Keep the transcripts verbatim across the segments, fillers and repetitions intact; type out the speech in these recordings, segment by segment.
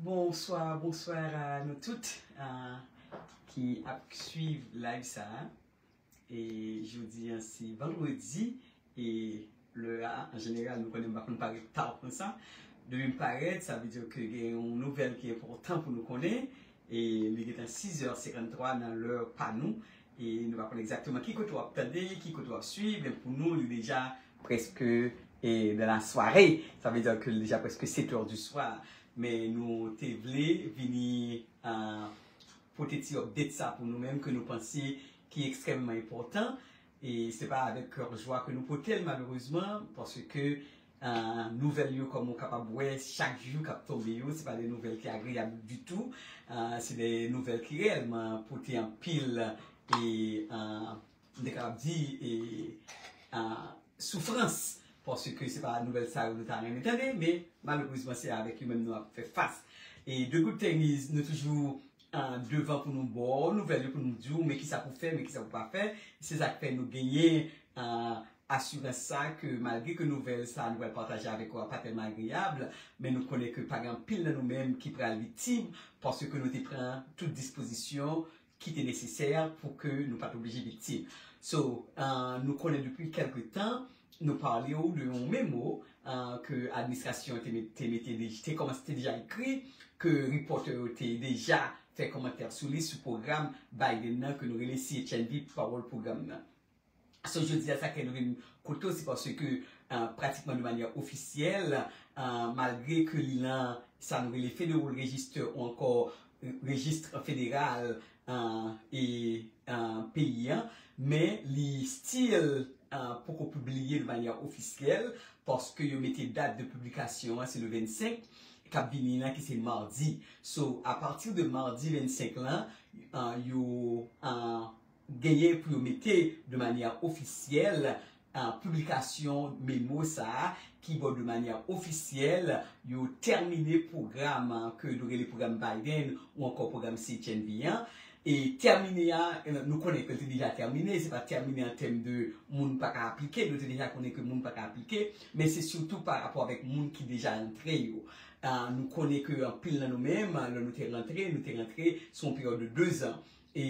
Bonswa, bonswa a nou tout, ah, ki ap swiv live sa a. E jodi a se vandredi, e lè a, an jeneral, nou konnen m pa konn parèt ta konsa. Depi m parèt, sa vle di ke gen yon nouvèl ki enpòtan pou nou konnen. E li gentan sis è senkanntwa nan lè pa nou. E nou pa konn egzakteman ki kote w ap tande, ki kote w ap swiv, men pou nou, li deja prèske, e, dans la soirée. Sa vle di ke li deja prèske sèt è du swa. Men nou te vle vini, ah, pote ti update sa pou nou menm ke nou panse ki ekstrèmman enpòtan. E se pa avèk kè jwa ke nou pote l, malerezman, paske, ah, nouvèl yo, kòm ou kapab wè, chak jou k ap tonbe yo, se pa de nouvèl ki agreyab ditou. Ah, se de nouvèl ki reyèlman pote anpil, e, ah, m te kapab di, e, ah, soufrans, paske se pa nouvèl sa yo nou ta renmen tande, men malerezman, se avèk yo menm nou ap fè fas. E The Good Thing is, nou toujou, ah, devan pou nou ba w nouvèl yo, pou nou di w, men kisa pou fè, men kisa pou pa fè. Se sa k fè nou genyen, ah, asirans sa ke malgre ke nouvèl sa nou pral pataje avèk ou a pa tèlman agreyab, men nou konnen ke pa gen anpil nan nou menm ki pral viktim, paske nou te pran tout dispozisyon ki te nesesè pou ke nou pa t oblije viktim. So, ah, nou konnen depi kèlke tan, nou pale w de yon memo, ah, ke administrasyon te met-, te mete dej-, te kòmanse, te deja ekri, ke repòtè yo te deja fè kòmantè sou li, sou pwogram Biden nan ke nou rele C H N V Power Program nan. So, jodi a, sa ke nou vin kote w, se paske, ah, pratikman de manyè ofisyèl, ah, malgre ke li lan sa nou rele Federal Register ou ankò Registre Federal, ah, e, ah, peyi an, men li still, ah, poko pibliye de manyè ofisyèl, paske yo mete dat de piblikasyon an, se le vennsenk k ap vini lan, ki se madi. So, apati de madi vennsenk lan, ah, yo, ah, genyen pou yo mete de manyè ofisyèl, ah, piblikasyon memo sa a, ki bò de manyè ofisyèl, yo tèmine pwogram, ah, ke nou rele pwogram Biden ou ankò pwogram C H N V an. E tèmine a, eh, nou konnen ke l te deja tèmine, se pa tèmine an tèm de moun pa ka aplike, nou te deja konnen ke moun pa ka aplike, men se sitou pa rapò avèk moun ki deja rantre yo. Ah, nou konnen ke anpil nan nou menm, lè nou te rantre, nou te rantre sou yon peryòd de dezan. E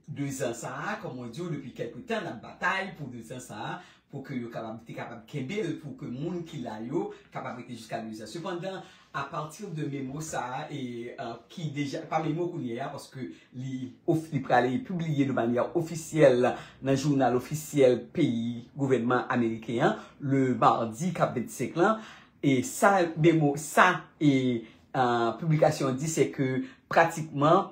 dezan sa a, kòm mwen di w, depi kèlke tan, n ap batay pou dezan sa a, pou ke yo kapab, te kapab kenbe l, pou ke moun ki la yo kapab rete jiska dezan. Sepandan, apati de memo sa a, e, eh, ki deja, pa memo kounye a, paske li, of-, li prale pibliye de manyè ofisyèl nan jounal ofisyèl peyi gouvènman ameriken an, le madi k ap vennsenk lan, e sa, memo, sa, e, eh, piblikasyon an di, se ke pratikman,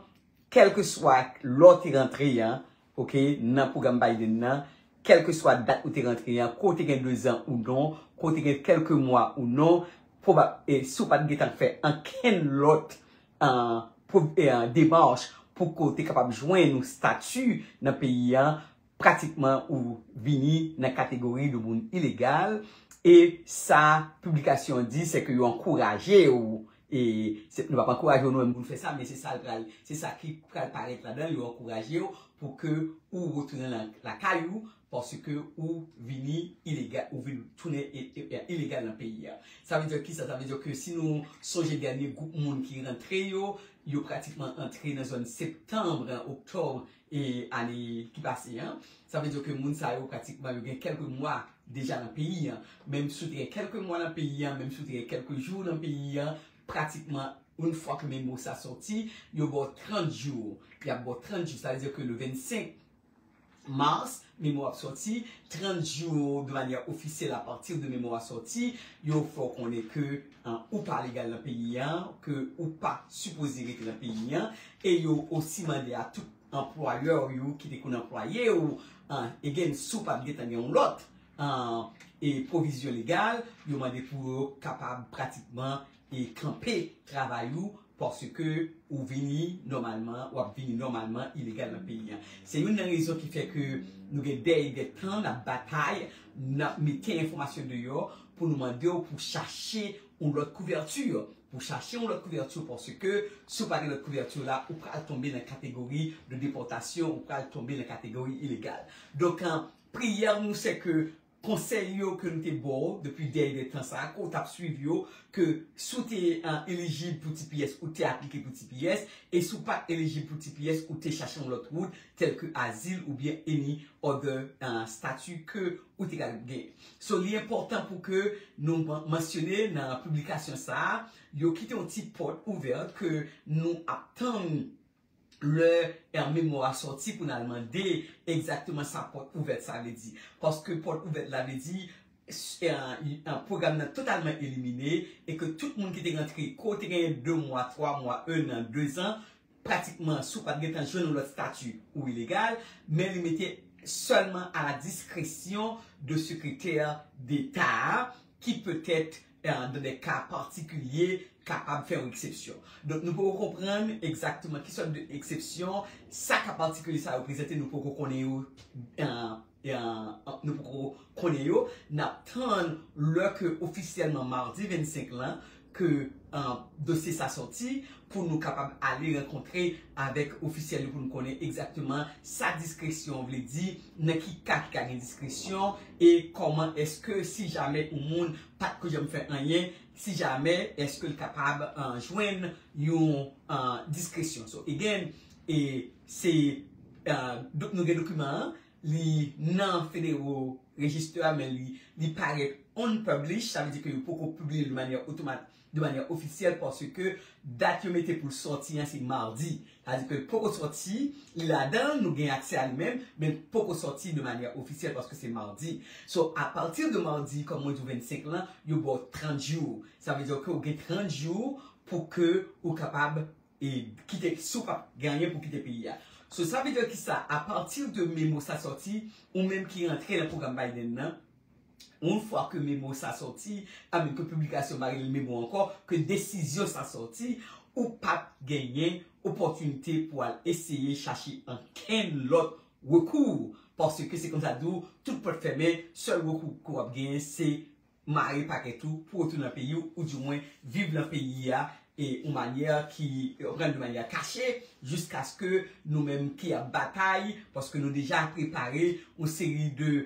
kèlkeswa lè w te rantre an, oke, nan pwogram Biden nan, kèlkeswa dat ou te rantre an, ke w te gen dezan ou non, ke w te gen kèlke mwa ou non, pwoba-, e si w pa t gentan fè ankenn lòt, eh, pwo-, e, eh, demach pou ke w te kapab jwenn yon stati nan peyi an, pratikman ou vini nan kategori de moun ilegal. E sa piblikasyon an di, se ke yo ankouraje w, e se, nou p ap ankouraje w nou menm pou n fè sa, men se sa l pral, se sa ki pral parèt ladan, yo ankouraje w pou ke ou retounen la, lakay ou, paske ou vini ilegal, ou vin tounen i-, i-, ilegal nan peyi a. Sa vle di kisa? Sa vle di ke si nou sonje dènye gwoup moun ki rantre yo, yo pratikman antre nan zòn septanm, oktòb, e ane ki pase an. Sa vle di ke moun sa yo pratikman yo gen kèlke mwa deja nan peyi an. Menm si w te gen kèlke mwa nan peyi an, menm si w te gen kèlke jou nan peyi an, pratikman, yon fwa ke memo sa sòti, yo ba w trant jou. Y ap ba w trant jou. Sa vle di ke le vennsenk mas, memo ap sòti, trant jou de manyè ofisyèl apati de memo a sòti, yo fè w konnen ke, eh, ou pa legal nan peyi an, ke ou pa sipoze rete nan peyi an, e yo osi mande a tout anplwayè yo ki te konn anplwaye w, eh, again, si w pa t gentan gen yon lòt, eh, e pwovizyon legal, yo mande pou yo kapab pratikman e kanpe travay ou, paske ou vini nòmalman, w ap vini nòmalman ilegal nan peyi an. Se youn nan rezon ki fè ke nou gen dèy de tan n ap batay, n ap mete enfòmasyon deyò pou nou mande w pou chache yon lòt kouvèti, pou chache yon lòt kouvèti, paske si w pa gen lòt kouvèti la, ou pral tonbe nan kategori de depòtasyon, ou pral tonbe nan kategori ilegal. Donk, eh, priyè nou se ke konsèy yo ke nou te ba w depi dèyè tan sa a, ke w t ap swiv yo, ke si w te elijib pou T P S, ou te aplike pou T P S, e si w pa t elijib pou T P S, ou te chache yon lòt wout, tèl ke azil oubyen any other stati ke ou te ka gen. So, li enpòtan pou ke nou mansyone nan piblikasyon sa a, yo kite yon ti pòt ouvè ke nou ap tann lè memo a sòti pou n al mande egzakteman sa pòt ouvè sa vle di. Paske pòt ouvè la vle di pwogram nan totalman elimine e ke tout moun ki te rantre, ke w te genyen de mwa, twa mwa, en an, dezan, pratikman, si w pa t gentan jwenn yon lòt stati, ou ilegal, men li mete sèlman a la diskresyon de sekretè deta a, ki petèt, dans des cas particuliers, kapab fè yon eksepsyon. Donk, nou poko konprann egzakteman ki sòt de eksepsyon sa ka patikilye sa yo prezante, nou poko konnen yo, nou poko konnen yo. N ap tann lè ke ofisyèlman madi vennsenk lan ke dosye sa sòti pou nou kapab ale rankontre avèk ofisyèl yo pou nou konnen egzakteman sa diskresyon vle di, nan ki ka ki ka gen diskresyon, e kòman èske si jamè yon moun pa t ko janm fè anyen, si jamè èske l kapab jwenn yon diskresyon. So, again, e se nou gen dokiman an, li nan Federal Register a, men li, li parèt unpublished, sa vle di ke yo poko pibliye l de manyè otomatik, de manyè ofisyèl, paske dat yo mete pou l sòti an se madi. Sa vle di ke l poko sòti, li ladan, nou gen aksè a li menm, men l poko sòti de manyè ofisyèl paske se madi. So, apati de madi, kòm mwen di w vennsenk lan, yo ba w trant jou. Sa vle di ke w gen trant jou pou ke ou kapab e kite, si w p ap gen anyen pou kite peyi a. So, sa vle di ki sa? Apati de memo sa sòti, ou menm ki rantre nan pwogram Biden nan, yon fwa ke memo sa sòti, I mean, ke piblikasyon, m pa rele l memo ankò, ke desizyon sa sòti, ou p ap genyen opòtinite pou al eseye chache ankenn lòt rekou. Paske se konsa di w, tout pòt fèmen, sèl rekou ke w ap genyen, se mare pakèt ou pou w retounen nan peyi w, oudimwen viv nan peyi a, e yon manyè ki, rann de manyè kache, jiskaske nou menm ki ap batay, paske nou deja prepare yon seri de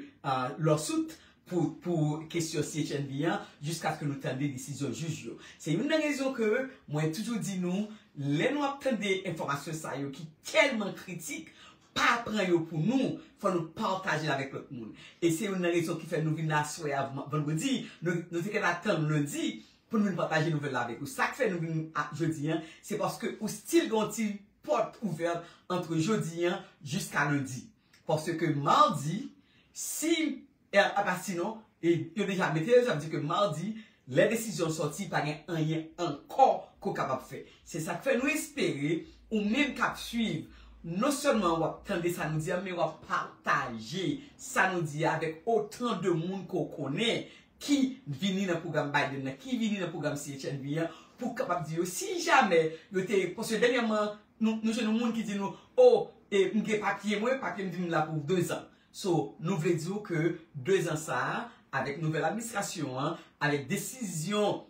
lawsuit pou, pou kesyon C H N B an, jiskaske nou tande desizyon jij yo. Se youn nan rezon ke mwen toujou di nou, lè nou ap tande enfòmasyon sa yo ki tèlman kritik, pa pran yo pou nou, fò nou pataje l avèk lòt moun. E se youn nan rezon ki fè nou vin aswè a vandredi, nou, nou te gentan tann lendi pou nou vin pataje nouvèl la avèk ou. Sa k fè nou vin jodi an, se paske ou still gen yon ti pòt ouvè ant jodi an jiska lendi. Paske madi, si apa sinon, yo deja mete, sa vle di ke madi, lè desizyon sòti, pa gen anyen ankò ke w kapab fè. Se sa k fè nou espere, ou menm k ap swiv, non sèlman w ap tande sa nou di a, men w ap pataje sa nou di a avèk otan de moun ke w konnen ki vini nan pwogram Biden nan, ki vini nan pwogram C H N B an, pou w kapab di yo, si jamè yo te, paske dènyèman, nou, nou jwenn yon moun ki di nou, o, e, m gen papye mwen, papye m di m la pou dezan. So, nou vle di w ke dezan sa a, avèk nouvèl administrasyon an, avèk desizyon,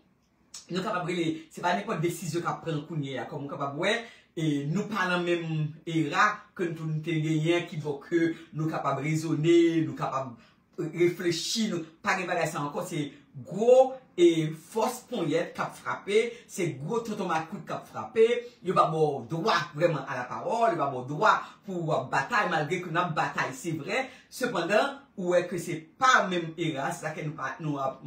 nou kapab rele, se pa nenpòt desizyon k ap pran kounye a, kòm ou kapab wè, e nou pa nan menm era ke nou te genyen, ki fè ke nou kapab rezone, nou kapab reflechi, nou pa gen bagay sa ankò, se gwo e fòs ponyèt k ap frape, se gwo tonton makout k ap frape, yo pa ba w dwa vrèman a la pawòl, yo pa ba w dwa pou w ap batay, malgre ke n ap batay, se vre. Sepandan, ou wè ke se pa menm era, se sa ke nou pa, nou ap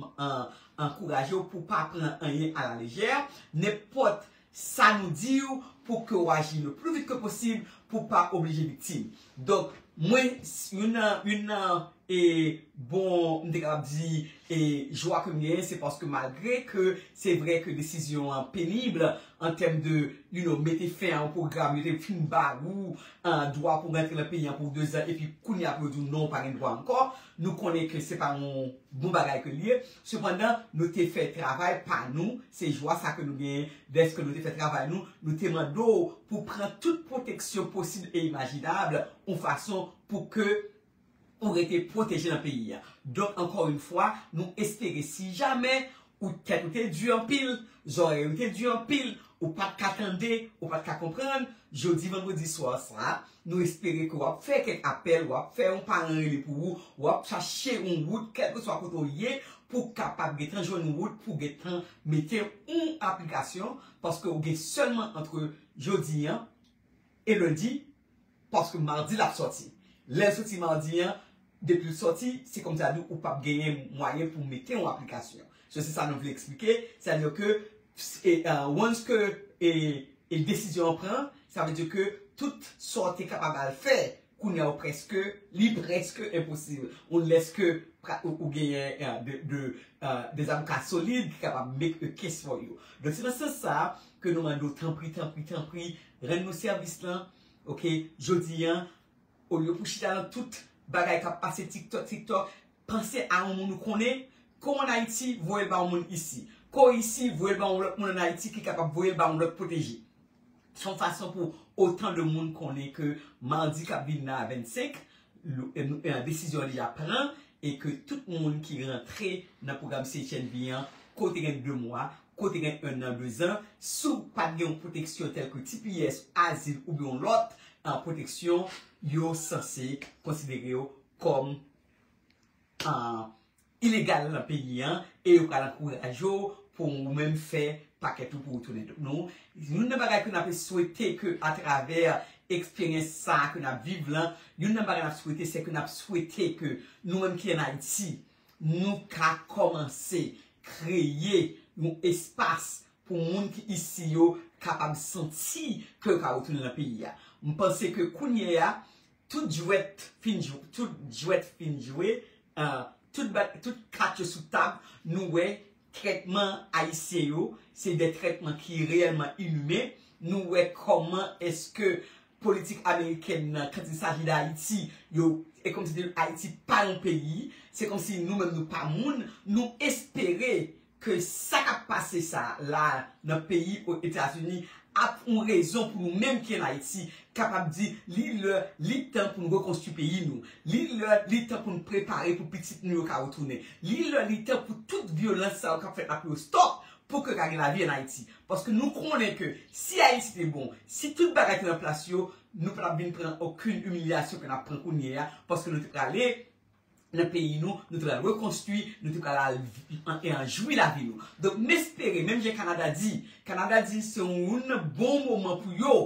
ankouraje w pou pa pran anyen a la lejè. Nenpòt sa nou di w pou ke w aji le plus vite que possible pou pa oblije viktim. Donk, mwen, youn nan, youn nan, e, bon, m te kapab di, e, jwa ke m genyen, se paske malgre ke se vre ke desizyon an penib an tèm de, you know, mete fen a yon pwogram, yo te fin ba ou dwa pou rantre nan peyi an pou dezan, epi kounye a pou yo di w non, ou pa gen dwa ankò, nou konnen ke se pa yon bon bagay ke l ye. Sepandan, nou te fè travay pa nou, se jwa sa ke nou genyen, dèske nou te fè travay nou, nou te mande w pou pran tout pwoteksyon posib e imajinab, yon fason pou ke ou rete pwoteje nan peyi a. Donk, ankò yon fwa, nou espere si jamè Ou tèt ou te di anpil, zòrèy ou te di anpil, ou pa t ka tande, ou pa t ka konprann. Jodi vandredi swa sa, nou espere ke w ap fè kèk apèl, w ap fè yon paran rele pou ou, w ap chache yon wout, kèlkeswa kote w ye, pou w kapab gentan jwenn yon wout, pou w gentan mete yon aplikasyon, paske w gen sèlman ant jodi an e lendi, paske madi l ap sòti. Lè l soti madi an, depi l sòti, se kòmsi a di ou p ap genyen mwayen pou w mete yon aplikasyon. So, se sa nou vle eksplike. Sètadi ke, e, uh, once ke e, e desizyon an pran, sa vle di ke tout sa w te kapab al fè, kounye a ou prèske, li prèske enposib. Unless ke ou, ou genyen uh, de, de, uh, des avocats solides ki kapab make a case for you. Donk, se nan sans sa ke nou mande w tanpri, tanpri, tanpri, rann nou sèvis lan, ok, jodi an, olye pou chita nan tout bagay k ap pase TikTok, TikTok, panse a yon moun ou konnen, ke w ann Ayiti, voye l ba yon moun isi. Ke w isi, voye l ba yon lòt moun ann Ayiti ki kapab voye l ba yon lòt pwoteje. Se yon fason pou otan de moun konnen ke madi k ap vin nan a vennsenk, desizyon an deja pran, e ke tout moun ki rantre nan pwogram C H N V an, ke w te gen de mwa, ke w te gen ennan, dezan, si w pa t gen yon pwoteksyon tèlke T P S, azil oubyen yon lòt pwoteksyon, yo sanse konsidere w kòm ilegal nan peyi an, e yo pral ankouraje w pou ou menm fè pakèt ou pou ou tounen. Donk nou, youn nan bagay ke n ap swete ke atravè eksperyans sa a ke n ap viv lan, youn nan bagay n ap swete, se ke n ap swete ke nou menm ki ann Ayiti, nou ka kòmanse kreye yon espas pou moun ki isi yo kapab santi ke yo ka retounen nan peyi a. M panse ke kounye a, tout jwèt fin jwe, tout jwèt fin jwe, uh, tout, tout kat yo sou tab, nou wè trètman ayisyen yo, se de trètman ki reyèlman inimen. Nou wè kòman èske politik amerikèn nan, quand il s'agit d'Haïti, yo, e kòmsi Ayiti pa yon peyi, se kòmsi nou menm nou pa moun, nou espere ke sa k ap pase sa la nan peyi Ozetazini ap yon rezon pou nou menm ki ann Ayiti kapab di li lè, li tan pou nou rekonstwi peyi nou. Li lè, li tan pou nou prepare pou pitit nou yo ka retounen. Li lè, li tan pou tout vyolans sa yo k ap fèt la pou yo stòp, pou ke ka gen lavi ann Ayiti. Paske nou konnen ke si Ayiti te bon, si tout bagay te nan plas yo, nou pa t ap vin pran okenn imilyasyon ke n ap pran kounye a, paske nou te prale nan peyi nou, nou te pral rekonstwi, nou te pral al, an, e an jwi lavi nou. Donk, m espere, menm jan Kanada di, Kanada di se yon bon moman pou yo,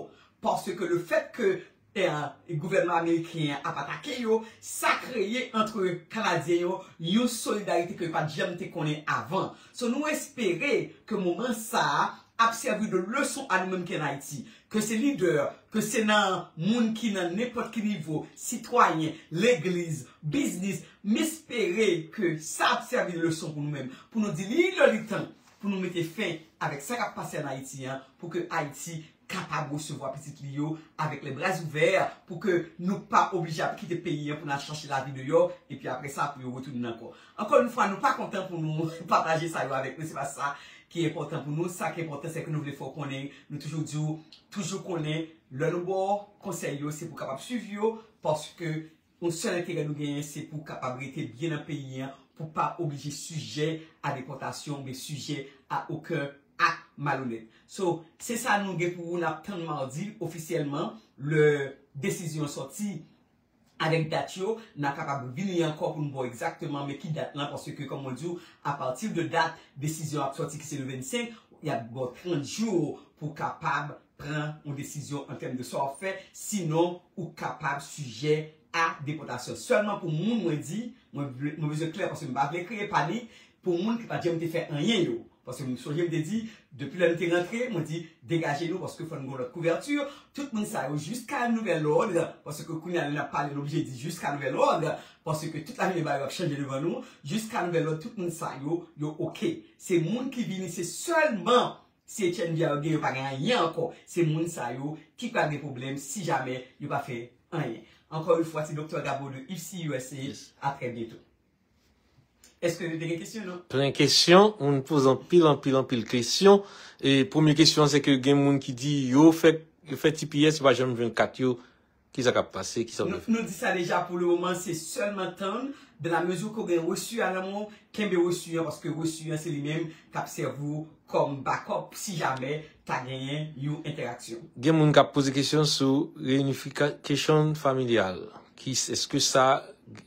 paske le fèt ke, e, e gouvènman ameriken an ap atake yo, sa kreye ant Kanadyen yo yon solidarite ke yo pa t janm te konnen avan. So, nou espere ke moman sa a ap sèvi de leson a nou menm ki ann Ayiti. Ke se lidè, ke se nan moun ki nan nenpòt ki nivo, sitwayen, legliz, biznis, m espere ke sa ap sèvi leson pou nou menm, pou nou di li lè li tan pou nou mete fen avèk sa k ap pase ann Ayiti an, pou ke Ayiti kapab resevwa pitit li yo avèk les bras ouverts, pou ke nou pa oblije ap kite peyi an pou n al chache lavi deyò, epi apre sa pou yo retounen ankò. Ankò yon fwa, nou pa kontan pou nou pataje sa yo avèk nou, se pa sa ki enpòtan pou nou. Sa ki enpòtan, se ke nou vle fè w konnen, nou toujou di w, toujou konnen, lè nou ba w konsèy yo, se pou w kapab swiv yo, paske yon sèl enterè nou genyen, se pou w kapab rete byen nan peyi an, pou w pa oblije sijè a depòtasyon, oubyen sijè a okenn ak malonèt. So, se sa nou gen pou ou, n ap tann madi ofisyèlman, lè desizyon sòti avèk dat yo, n a kapab vini ankò pou n ba w egzakteman men ki dat lan, paske, kòm mwen di w, apati de dat desizyon ap sòti, ki se le vennsenk, y ap ba w trant jou pou w kapab pran yon desizyon an tèm de sa w ap fè, sinon ou kapab sijè a depòtasyon. Sèlman pou moun mwen di, mwen vle, mwen bezwen klè paske m pa vle kreye panik pou moun ki pa t janm te fè anyen yo. Paske m sonje m te di, depi lè m te rantre, mwen di, degaje nou paske fò n gen lòt kouvèti. Tout moun sa yo, jiska nouvèl òd, paske kounye a lè n ap pale, n oblije di jiska nouvèl òd, paske tout lavi ba yo ap chanje devan nou, jiska nouvèl òd, tout moun sa yo, yo oke. Se moun ki vini, se sèlman C H N V a yo gen, yo pa gen anyen ankò. Se moun sa yo ki pral gen pwoblèm si jamè yo pa fè anyen. Ankò yon fwa, se Doktè Gabo de Ipsy U S A. Yes. A trè byento. Èske nou te gen kesyon, non? Plen kesyon, moun poze anpil, anpil, anpil kesyon. E premye kesyon an, se ke gen moun ki di yo fè, yo fè T P S, yo pa janm jwenn kat yo. Kisa k ap pase? Kisa w Nou, nou di sa deja, pou le moman, se sèlman tann, dans la mesure ke w gen resi a nan men w, kenbe resi an, paske resi an se li menm k ap sèvi w kòm backup si jamè ta genyen yon entèraksyon. Gen moun k ap poze kesyon sou reyinifika-, kesyon familyal. Ki, èske sa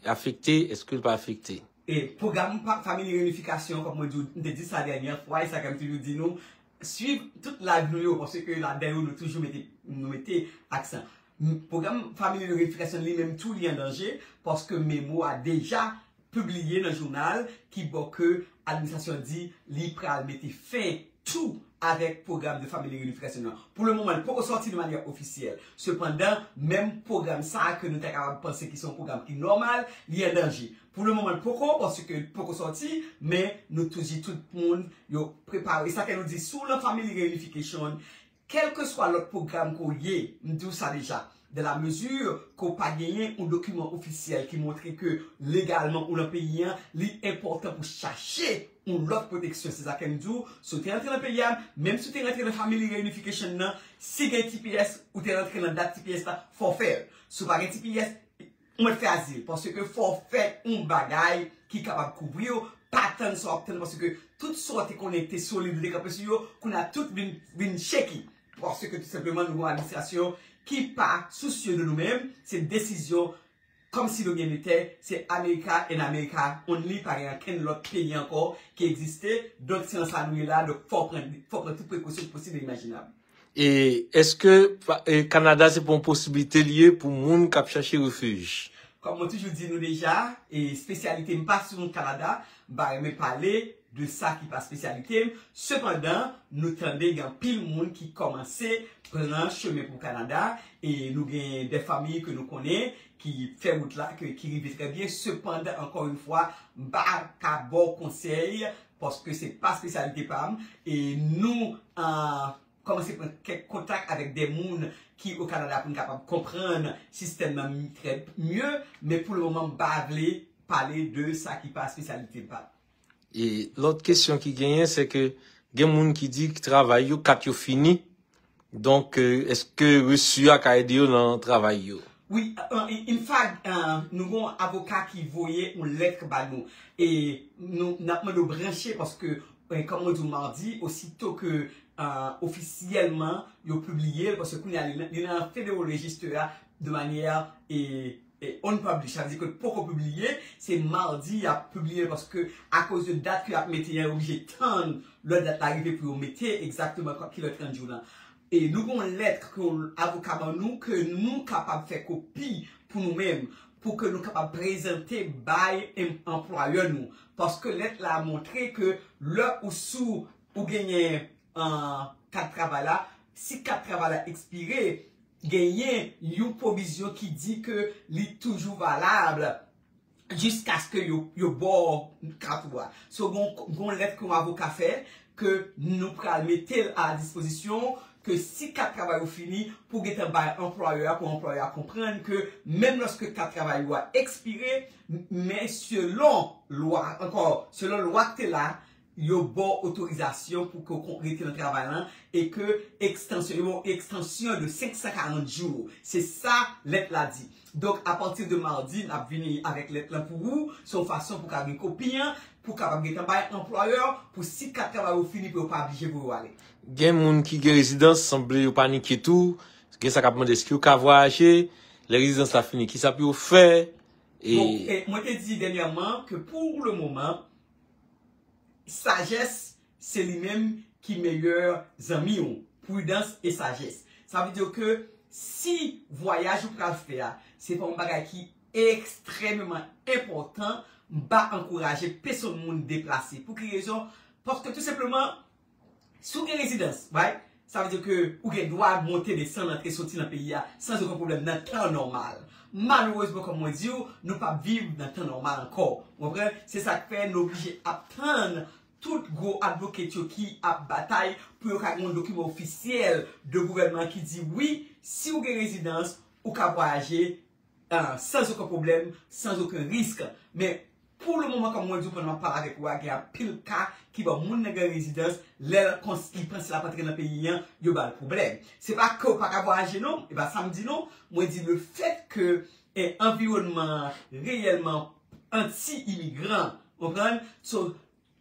afekte, èske l pa afekte? E pwogram pa- Family Reunification, kòm mwen di, m te di sa dènye fwa, e sa ke m toujou di nou, swiv tout live nou yo, paske ladan yo nou toujou mete, nou mete aksan. M- Pwogram Family Reunification li menm tou li an danje, paske Memo a deja pibliye nan jounal ki bò ke administrasyon di li pral mete fen tou avèk pwogram de Family Reunification nan. Pou le moman, li poko sòti de manyè ofisyèl. Sepandan, menm pwogram sa a ke nou ta kapab panse ki se yon pwogram ki nòmal, li an danje. Pou le moman, li poko, paske li poko sòti, men nou tou di tout moun yo prepare. Sa ke nou di, si w nan Family Reunification, kèlkeswa lòt pwogram ke w ye, m di w sa deja, dans la mesure ke w pa genyen yon dokiman ofisyèl ki montre ke legalman ou nan peyi an, li enpòtan pou chache yon lòt pwoteksyon. Se sa ke m di w, si w te rantre nan peyi a, menm si w te rantre nan Family Reunification nan, si gen T P S, ou te rantre nan dat T P S la, fò w fè l. Si w pa gen T P S, ou mèt fè azil, paske fò w fè yon bagay ki kapab kouvri w, pa tann sa w ap tann, paske tout sa w te konnen ki te solid, ou te kanpe sou yo, kounye a tout vin, vin shake. Paske tou senpleman, nou gen yon administrasyon ki pa sousye de nou menm, se desizyon kòmsi nou gen de tè, se America and America only, pa gen ankenn lòt peyi ankò ki egziste, donk se nan sa nou ye la, donk fò w pran, fò w pran tout prekosyon posib e imajinab. E èske pa- e Kanada se pa yon posiblite li ye pou moun k ap chache refij? Kòm mwen toujou di nou deja, e espesyalite m pa sou Kanada, m pa renmen pale de sa ki pa espesyalite m. Sepandan, nou tande gen anpil moun ki kòmanse pran chemen pou Kanada, e nou gen de fanmi ke nou konnen ki fè wout la, ke, ki rive trè byen. Sepandan, ankò yon fwa, m pa ka ba w konsèy, paske se pa espesyalite pa m, e nou, an, kòmanse pran kèk kontak avèk de moun ki o Kanada pou n kapab konprann sistèm nan trè mye, men pou le moman, m pa vle pale de sa ki pa espesyalite m pa. E lòt kesyon ki genyen, se ke gen moun ki di travay yo, kat yo fini. Donk, e, èske resi a ka ede yo nan travay yo? Wi, e, e, in fact, e, nou gen yon avoka ki voye yon lèt ba nou. E nou, n ap mande w branche paske, e, kòm mwen di w madi, osito ke, e, ofisyèlman yo pibliye l, paske kounye a li nan, li nan Federal Register a de manyè, e, e, unpublished, sa vle di ke l poko pibliye, se madi y ap pibliye l paske akoz de dat ke y ap mete an, yo oblije tann lè dat la rive pou yo mete egzakteman ki lè trant jou lan. E nou gen yon lèt ke avoka ban nou ke nou kapab fè kopi pou nou menm, pou ke nou kapab prezante bay em- anplwayè nou. Paske lèt la montre ke lè ou sou, ou genyen, e, kat travay la, si kat travay la ekspire, genyen yon pwovizyon ki di ke li toujou valab jiskaske yo, yo ba w kat ou a. So, gon, gon lèt ke yon avoka fè, ke nou pral mete l a dispozisyon, ke si kat travay ou fini, pou gentan bay anplwayè a, pou anplwayè a konprann ke menm lòske kat travay ou a ekspire, m- men selon lwa, ankò, selon lwa ki te la, yo ba w otorizasyon pou ke w kon- rete nan travay lan e ke ekstansyon, yo ba w ekstansyon de senk san karant jou. Se sa lèt la di. Donk, apati de madi, n ap vini avèk lèt lan pou ou. Se yon fason pou w ka gen kopi an, pou w kapab gentan bay anplwayè, pou si kat travay ou fini, pou yo pa blije voye w ale. Gen moun ki gen rezidans, sanble yo panike tou. Gen sa k ap mande èske yo ka vwayaje, lè rezidans la fini, kisa pou yo fè? E Bon, e mwen te di dènyèman ke pou le moman, sajès se li menm ki meyè zanmi w. Pridans e sajès. Sa vle di ke si vwayaj ou pral fè a, se pa yon bagay ki ekstrèmeman enpòtan, m pa ankouraje pèsonn moun deplase. Pou ki rezon? Paske tou senpleman, si w gen rezidans, right? Sa vle di ke ou gen dwa monte, desann, antre, soti nan peyi a san okenn pwoblèm nan tan nòmal. Malerezman, kòm mwen di w, nou p ap viv nan tan nòmal ankò. Ou konprann? Se sa k fè nou oblije ap tann tout gwo advocate yo ki ap batay pou yo ka gen yon dokiman ofisyèl de gouvènman ki di wi, si w gen rezidans, ou ka vwayaje, e, san okenn pwoblèm, san okenn risk. Men, Pou le moman, kòm mwen di w pandan m ap pale avèk ou a, gen anpil ka ki bon, moun nan gen rezidans, lè l kons- li panse l ap antre nan peyi an, yo ba l pwoblèm. Se pa ke w pa ka vwayaje non, e pa sa m di non, mwen di le fèt ke eh, anviwònman an reyèlman anti-imigran, konprann? So,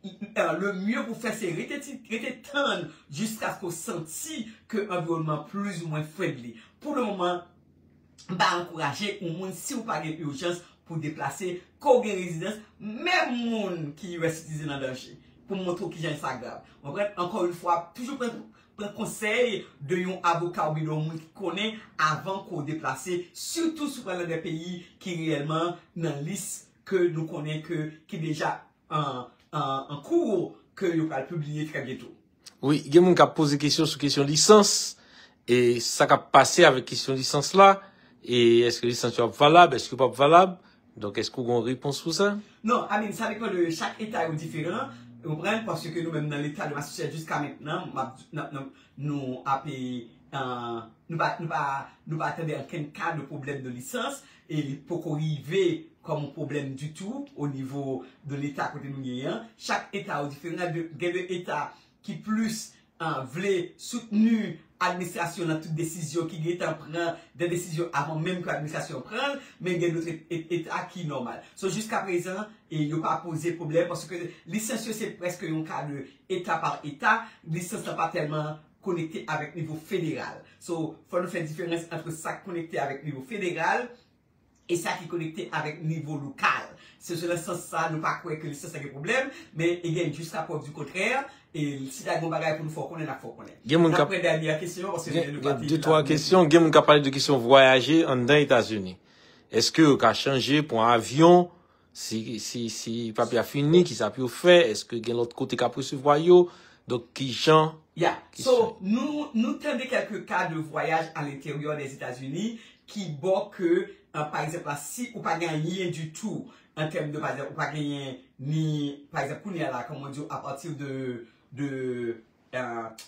eh, le mieux pou fè se rete ti- rete tann jiskaske w santi ke anviwònman an plizoumwen friendly. Pou le moman, m pa ankouraje yon moun si w pa gen ijans pou deplase, ke w gen rezidans, menm moun ki U S citizen an danje. Pou m montre w kijan sa grav. Konprann? Ankò yon fwa, toujou pran pran konsèy de yon avoka oubyen de yon moun ki konnen avan ke w deplase, sitou si w pral nan de peyi ki reyèlman nan lis ke nou konnen ke ki deja an an an kou ke yo pral pibliye trè byento. Wi, gen moun k ap poze kesyon sou kesyon lisans, e sa k ap pase avèk kesyon lisans la, e èske lisans yo ap valab, èske yo p ap valab? Donk, èske w gen yon repons pou sa? Non, I mean, sa depann de chak eta yo diferan, ou konprann, paske nou menm nan leta de Massachusetts jiska mentnan, m ap, n ap, n ap, nou ap, eh, nou pa, nou pa, nou pa tande ankenn ka de pwoblèm de lisans, e li poko rive kòm yon pwoblèm ditou o nivo de leta kote nou ye an. Chak eta yo diferan, de- gen de eta ki plis ah, vle soutni administrasyon nan tout desizyon ki gentan pran, de desizyon avan menm ke administrasyon pran l, men gen dòt et- et- eta ki nòmal. So, jiska prezan, e yo pa poze pwoblèm, paske lisans yo se prèske yon ka de eta pa eta, lisans la pa tèlman konekte avèk nivo federal. So, fò nou fè diferans ant sa k konekte avèk nivo federal, e sa ki konekte avèk nivo lokal. Se se nan sans sa, nou pa kwè ke lisans la gen pwoblèm, men e gen jiska prèv di kontrè, e si ta gen yon bagay pou nou fè w konnen, n ap fè w konnen. Gen moun k ap- N ap pran dènyè kesyon, paske gen, nou pa gen te de twa kesyon, gen moun k ap pale de kesyon vwayaje anndan Etazini. Èske yo ka chanje, pran avyon, si, si, si papye a fini, kisa pou yo fè, èske gen lòt kote k ap resevwa yo, donk kijan? Ya, so, nou, nou tande kèlke ka de vwayaj a lenteryè dè Etazini ki bò ke, eh, pa egzanp la, si ou pa gen anyen ditou, an tèm de, pa egzanp, ou pa genyen ni, pa egzanp, kounye a la, kòm w di, apati de, de, eh,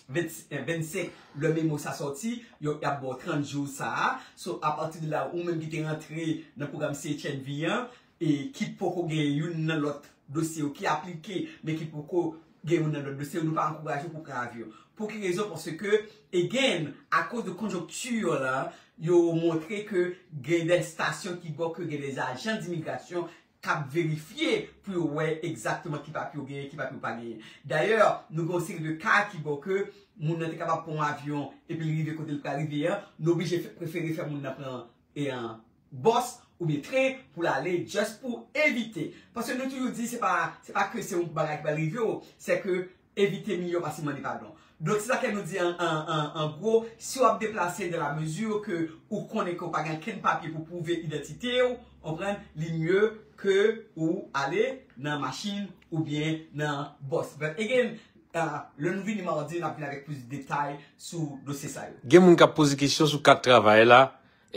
vennsenk, lè memo sa sòti, yo, y ap ba w trant jou sa a. So, apati de la, ou menm ki te rantre nan pwogram C H N V an, e ki poko gen youn nan lòt dosye yo ki aplike, men ki poko gen youn nan lòt dosye yo, nou pa ankouraje w pou pran avyon. Pou ki rezon? Paske, again, akoz de konjonkti la, yo montre ke gen de estasyon ki bò ke gen de ajan dimigrasyon k ap verifye pou yo wè egzakteman ki papye w genyen, ki papye w pa genyen. Dayè, nou gen yon seri de ka ki bò ke moun nan te kapab pran yon avyon epi l rive kote l pral rive an, nou oblije fè- prefere fè moun nan pran e an bòs oubyen tren pou l ale, just pou evite. Paske nou toujou di se pa, se pa ke se yon bagay ki pral rive w, se ke evite miyò pase mande padon. Donk, se sa ke nou di an, an, an, an gwo, si w ap deplase dans la mesure ke ou konnen ke w pa gen okenn papye pou pwouve idantite w, konprann, li mye ke ou ale nan machin oubyen nan bòs. But again, ah, lè nou vini madi, n ap vin avèk plis detay sou dosye sa yo. Gen moun k ap poze kesyon sou kat travay la.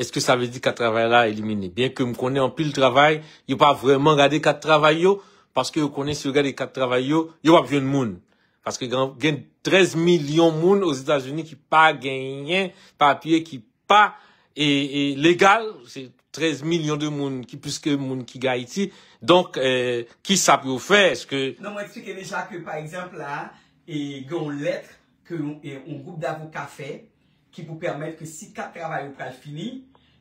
Èske sa vle di kat travay la elimine? Byen ke m konnen anpil travay, yo pa vrèman gade kat travay yo, paske yo konnen si yo gade kat travay yo, yo p ap jwenn moun. Paske gen, gen trèz milyon moun Ozetazini ki pa genyen papye, ki pa e, e legal. Se trèz milyon de moun ki plis ke moun ki gen Ayiti. Donk, eh, kisa pou yo fè? Èske... Non, mwen eksplike deja ke, pa egzanp, la, e gen yon lèt ke yon, e yon gwoup davoka fè ki pou pèmèt ke si kat travay ou pral fini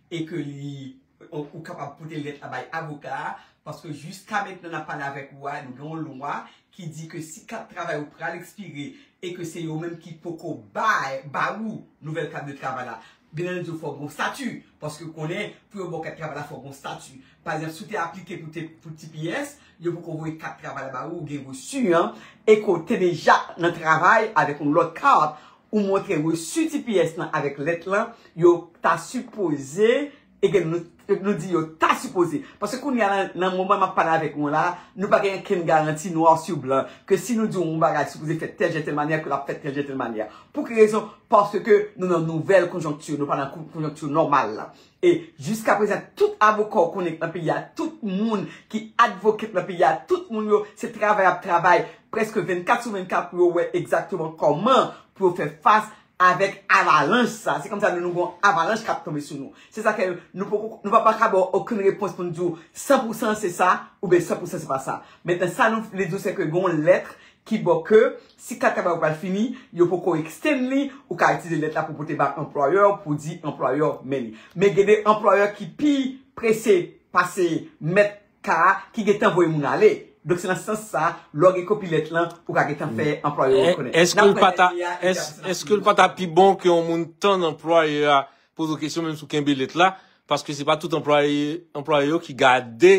e ke li, ou, ou kapab pote lèt la bay avoka a, paske jiska mentnan n ap pale avèk ou a, nou gen yon lwa ki di ke si kat travay ou pral ekspire e ke se yo menm ki poko bay, ba ou nouvèl kat de travay la, byen antandi, fò gen yon stati, paske ou konnen, pou yo ba w kat travay la, fò gen yon stati. Pa egzanp, si w te aplike pou te, pou T P S, yo poko voye kat travay la ba ou, ou gen resi an, e ke w te deja nan travay avèk yon lòt kat, ou montre resi T P S lan avèk lèt lan, yo ta sipoze, e gen nou, nou di yo ta sipoze. Paske kounye a nan, nan moman m ap pale avèk nou la, nou pa gen okenn garanti nwa sou blan ke si nou di yon bagay sipoze fèt tèl jan, tèl manyè, ke l ap fèt tèl jan, tèl manyè. Pou ki rezon? Paske nou nan nouvèl konjonkti, nou pa nan kon- konjonkti nòmal la. E jiska prezan, tout avoka w konnen k nan peyi a, tout moun ki advocate nan peyi a, tout moun yo, se travay y ap travay prèske vennkat sou vennkat pou yo wè egzakteman kòman pou yo fè fas avèk avalanch sa. Se kòmsi nou, nou gen yon avalanch k ap tonbe sou nou. Se sa ke nou poko, nou pa, pa ka ba w okenn repons pou n di w san pou san se sa, oubyen san pou san se pa sa. Mentnan, sa nou vle di w, se ke gen yon lèt ki ba w ke si kat travay ou pral fini, yo poko extend li, ou ka itilize lèt la pou pote ba anplwayè w, pou di anplwayè w men li. Men gen de anplwayè ki pi prese pase mèt ka a ki gentan voye moun ale. Donk, se nan sans sa, lè w gen kopi lèt lan, ou ka gentan fè anplwayè w rekonèt. Èske l pa ta, èske l pa ta pi bon ke yon moun tann anplwayè a poze w kesyon, menm si w kenbe lèt la, paske se pa tout anplwaye, anplwaye yo ki gade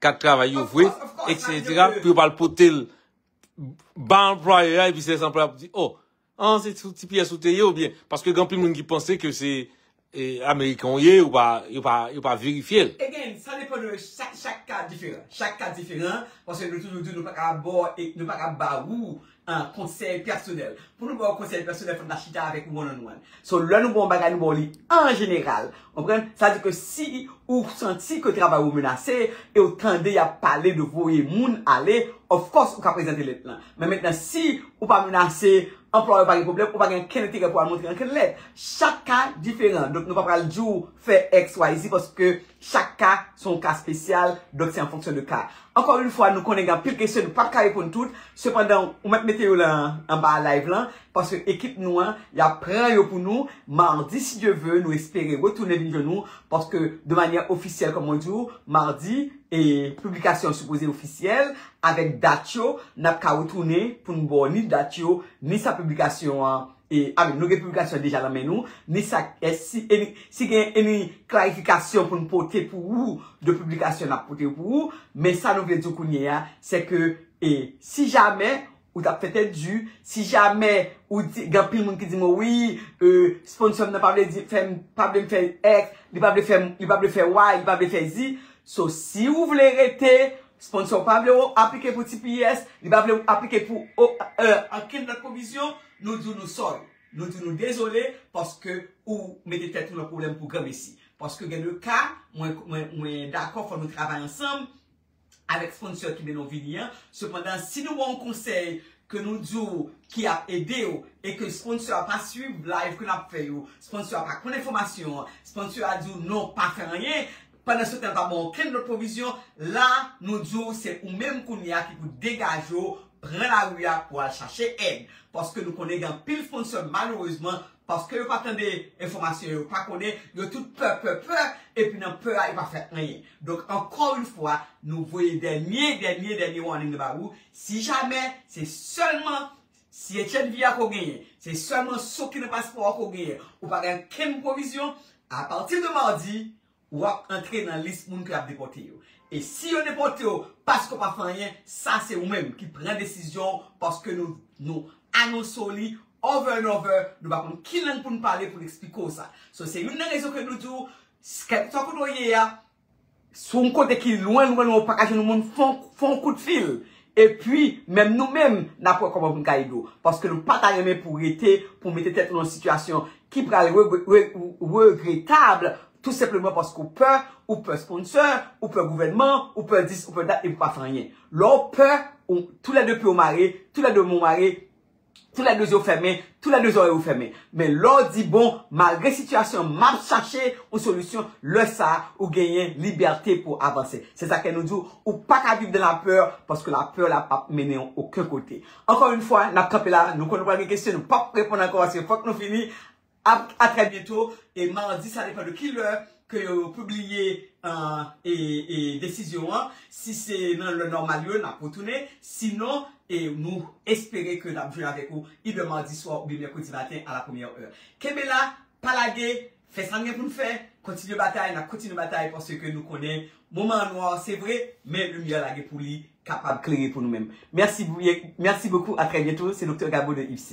kat travay yo vre, etsetera, pou yo pa al pote l ba anplwayè a, epi se anplwayè a pou di, oh, an, se sou T P S ou te ye, oubyen, paske gen anpil moun ki panse ke se, e, Ameriken w ye, ou pa, yo pa, yo pa verifye l. Again, sa depann de chak, chak ka diferan. Chak ka diferan, paske nou toujou di nou pa ka ba w, e, nou pa ka ba ou, an, konsèy pèsonèl. Pou nou ba w konsèy pèsonèl, fò n ta chita avèk ou one on one. So, lè nou ba w yon bagay, nou ba w li an jeneral. Konprann? Sa di ke si ou santi ke travay ou menase, e ou tande y ap pale de voye moun ale, of course, ou ka prezante lèt lan. Men mentnan, si ou pa menase, anplwayè pa gen pwoblèm, ou pa gen okenn enterè pou al montre okenn lèt. Chak ka diferan. Donk, nou pa pral di w fè X, Y, Z, paske chak ka se yon ka espesyal, donk se an fonksyon de ka. Ankò yon fwa, nou konnen gen anpil kesyon, nou p ap ka reponn tout. Sepandan, ou mèt mete yo la anba live lan, paske ekip nou an, y ap pran yo pou nou. Madi, si Dye ve, nou espere retounen vin jwenn nou, paske de manyè ofisyèl, kòm mwen di w, madi, e piblikasyon an sipoze ofisyèl, avèk dat yo, n ap ka retounen pou n ba w ni dat yo, ni sa piblikasyon an, e, a, nou gen piblikasyon deja nan men nou, ni sa, e, si, e, si gen any klarifikasyon pou n pote pou ou, de piblikasyon n ap pote pou ou, men sa nou vle di w kounye a, se ke, e, si jamè ou t ap fè tèt di, si jamè ou di, gen anpil moun ki di mwen, wi, e, sponsor m nan pa vle di, fè m, pa vle m fè X, li pa vle fè, li pa vle fè Y, li pa vle fè Z, so, si ou vle rete, sponsor pa vle w aplike pou T P S, li pa vle w aplike pou o, e, ankenn lòt pwovizyon, nou di w nou sorry. Nou di w nou dezole paske ou mete tèt ou nan pwoblèm pou granmesi. Paske gen de ka, mwen, mwen, mwen dakò, fò nou travay ansanm avèk sponsor ki mennen w vini an. Sepandan, si nou ba w yon konsèy ke nou di w ki ap ede w e ke sponsor a pa swiv live ke n ap fè yo, sponsor a pa konn enfòmasyon an, sponsor a di w non, pa fè anyen, pandan se tan l pa ba w okenn lòt pwovizyon, la, nou di w se ou menm kounye a ki pou degaje w, pran lari a pou al chache èd. Paske nou konnen gen anpil sponsor, malerezman, paske yo pa tande enfòmasyon, yo pa konnen, yo tout pè, pè, pè, epi nan pè a, yo pa fè anyen. Donk, ankò yon fwa, nou voye dènye, dènye, dènye warning nan ba ou. Si jamè, se sèlman si Etienne Via ko genyen, se sèlman so ki nan paspò a ko genyen, ou pa gen okenn pwovizyon, apati de madi, w ap antre nan lis moun ke y ap depòte yo. E si yo depòte w paske w pa fè anyen, sa se ou menm ki pran desizyon w paske nou, nou anonse w li over and over, nou pa konn ki lang pou n pale pou n eksplike w sa. So, se youn nan rezon ke nou di w, kèlkeswa kote w ye a, sou yon kote ki lwen, lwen, lwen, ou pa ka jwenn yon moun, fè yon, fè yon kout fil. Epi, menm nou menm, n ap wè kòman pou n ka ede w. Paske nou pa ta renmen pou w rete, pou w mete tèt ou nan yon sitiyasyon ki pral re-, re-, re-, regretab, tou senpleman paske w pè, ou pè sponsor, ou pè gouvènman, ou pè dis, ou pè dat, epi w pa fè anyen. Lè w pè, ou, toulède pye w mare, toulède men w mare, toulède zye w fèmen, toulède zòrèy ou fèmen. Men lè w di, bon, malgre sitiyasyon an, m ap chache yon solisyon, lè sa a, ou genyen libète pou w avanse. Se sa ke nou di w, ou pa ka viv nan lapè, paske lapè la p ap mennen w okenn kote. Ankò yon fwa, n ap kanpe la, nou konn nou pral gen kesyon, nou p ap reponn ankò, paske fòk nou fini. A, a trè byento, e madi, sa depann de ki lè ke yo pibliye, e, e, desizyon an. Si se nan lè nòmal yo, n ap retounen. Sinon, e nou espere ke n ap jwenn avèk ou, either madi swa oubyen mèkredi maten a la premyè è. Kenbe la, pa lage, fè sa n gen pou n fè, kontinye batay, n ap kontinye batay, paske nou konnen moman an nwa, se vre, men limyè la gen pou li kapab klere pou nou menm. Merci, merci beaucoup, à très bientôt, c'est Doktè Gabo de Ipsi.